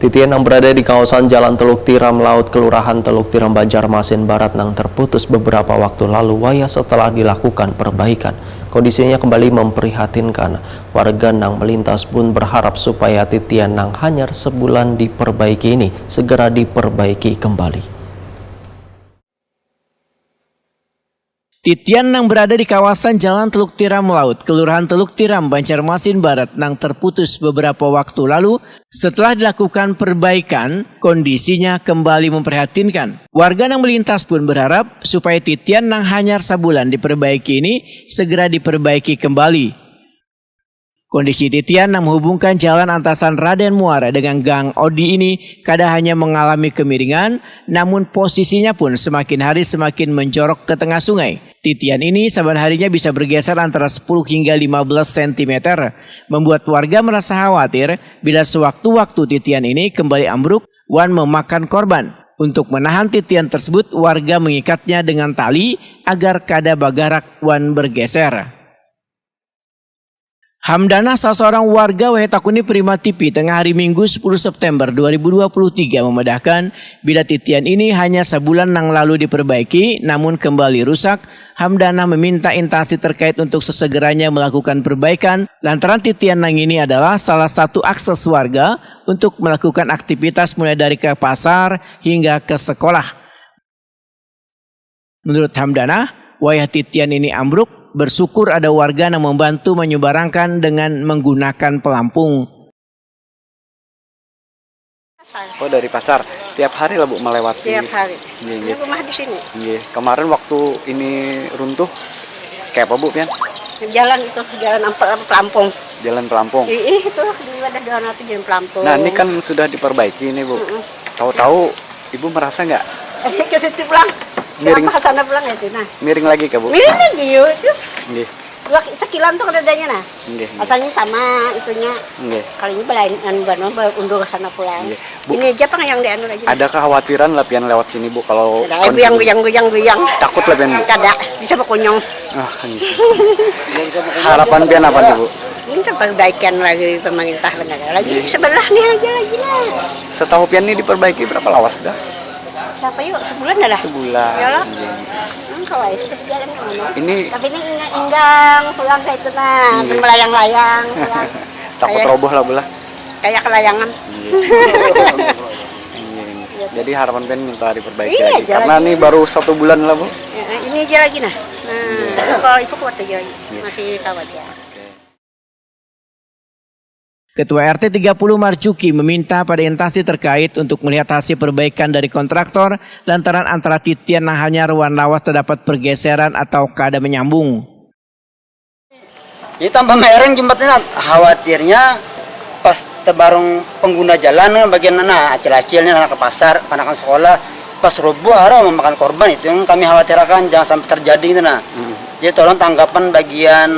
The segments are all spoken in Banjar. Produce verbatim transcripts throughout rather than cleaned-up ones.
Titian yang berada di kawasan Jalan Teluk Tiram Laut, Kelurahan Teluk Tiram, Banjarmasin Barat, nang terputus beberapa waktu lalu, wayah setelah dilakukan perbaikan, kondisinya kembali memprihatinkan. Warga nang melintas pun berharap supaya titian nang hanyar sebulan diperbaiki ini segera diperbaiki kembali. Titian nang berada di kawasan Jalan Teluk Tiram Laut, Kelurahan Teluk Tiram, Banjarmasin Barat, nang terputus beberapa waktu lalu, setelah dilakukan perbaikan, kondisinya kembali memprihatinkan. Warga nang melintas pun berharap supaya titian nang hanyar sabulan diperbaiki ini segera diperbaiki kembali. Kondisi titian nang menghubungkan Jalan Antasan Raden Muara dengan Gang Odi ini kada hanya mengalami kemiringan, namun posisinya pun semakin hari semakin menjorok ke tengah sungai. Titian ini saban harinya bisa bergeser antara sepuluh hingga lima belas sentimeter, membuat warga merasa khawatir bila sewaktu-waktu titian ini kembali ambruk wan memakan korban. Untuk menahan titian tersebut, warga mengikatnya dengan tali agar kada bagarak wan bergeser. Hamdanah, salah seorang warga wayatakuni Prima T V tengah hari Minggu sepuluh September dua ribu dua puluh tiga, memedahkan bila titian ini hanya sabulan nang lalu diperbaiki, namun kembali rusak. Hamdanah meminta instansi terkait untuk sesegeranya melakukan perbaikan, lantaran titian nang ini adalah salah satu akses warga untuk melakukan aktivitas mulai dari ke pasar hingga ke sekolah. Menurut Hamdanah, wayah titian ini ambruk, bersyukur ada warga nang membantu menyubarangkan dengan menggunakan pelampung. Oh, dari pasar. Tiap hari lah, Bu, melewati. Setiap hari. Nggih, nggih. Ini rumah di sini. Nggih. Kemarin waktu ini runtuh, kayak apa, Bu, pian? Jalan itu, jalan ampel apa pelampung. Jalan pelampung. Ih, itu di wadah doang itu jalan pelampung. Nah, ini kan sudah diperbaiki ini, Bu. Mm -mm. Tahu-tahu Ibu merasa nggak? Ke situ pulang. Miring. Ke sana pulang ya, nah. Miring lagi kah, Bu? Miring lagi, yuk. Nggih. Dua sekilan tuh dadanya nah. Nggih. Asalnya sama itunya. Nggih. Kalau ini belain anu bano undur sana pulang. Nggih. Bu, ini aja pang yang dianu lagi. Ada kekhawatiran lah pian lewat sini, Bu, kalau ada yang guyang guyang guyang. Takut lah pian, Bu. Kada, bisa berkunyung. Ah, iya. Harapan pian apa nih, Bu? Ini kan perbaikan lagi pemerintah benar. Lagi sebelah nih aja lagi lah. Setahu pian ini diperbaiki berapa lawas dah? Siapa yuk? Sebulan dah. Sebulan. Ya lah. Engkau aja sudah berjalan yang mana? Ini tapi ini inggang pulang kayak itu nah, hmm. Melayang-layang pulang. Takut kayak, roboh lah belah. Kayak kelayangan. Iya. Iya, iya. Jadi harapan pian minta diperbaiki iya, lagi. Karena ini baru satu bulan lah, Bu. Ya, ini aja lagi nah. Nah, iya. Kalau itu kuat aja lagi. Iya. Masih tahu aja. Ketua R T tiga puluh Marjuki meminta pada instansi terkait untuk melihat hasil perbaikan dari kontraktor lantaran antara titian nang hanyar wan lawas terdapat pergeseran atau kada menyambung. Ini tambah mereng jembatannya, khawatirnya pas tebarung pengguna jalan kan bagian nah acil-acil nih anak ke pasar, anak sekolah, pas rubuh harau memakan korban, itu yang kami khawatirkan jangan sampai terjadi gitu nah. Hmm. Jadi tolong tanggapan bagian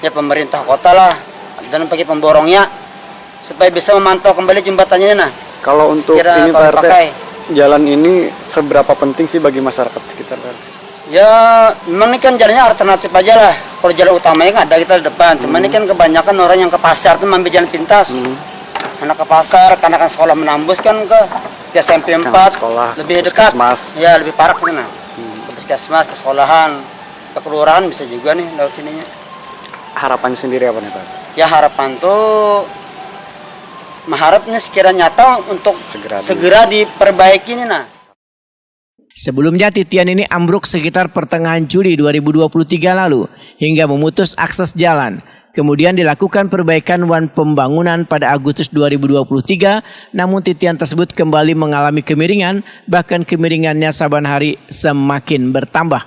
ya pemerintah kota lah dan bagi pemborongnya supaya bisa memantau kembali jembatannya ini nah. Kalau untuk ini Pak R T, jalan ini seberapa penting sih bagi masyarakat sekitar Pak R T? Ya memang ini kan jalannya alternatif aja lah. Kalau jalan utamanya kan ada kita di depan. Cuma hmm. Ini kan kebanyakan orang yang ke pasar tuh mampir jalan pintas. Hmm. Anak ke pasar, kanakan sekolah menambus kan ke S M P empat, lebih dekat. Ya lebih parak gitu nah. Hmm. Ke puskesmas, ke sekolahan, ke kelurahan bisa juga nih lewat sininya. Harapan sendiri apa nih Pak? Ya harapan tuh mengharapnya sekira nyata untuk segera, segera diperbaiki nih nah. Sebelumnya titian ini ambruk sekitar pertengahan Juli dua ribu dua puluh tiga lalu hingga memutus akses jalan. Kemudian dilakukan perbaikan wan pembangunan pada Agustus dua ribu dua puluh tiga, namun titian tersebut kembali mengalami kemiringan, bahkan kemiringannya saban hari semakin bertambah.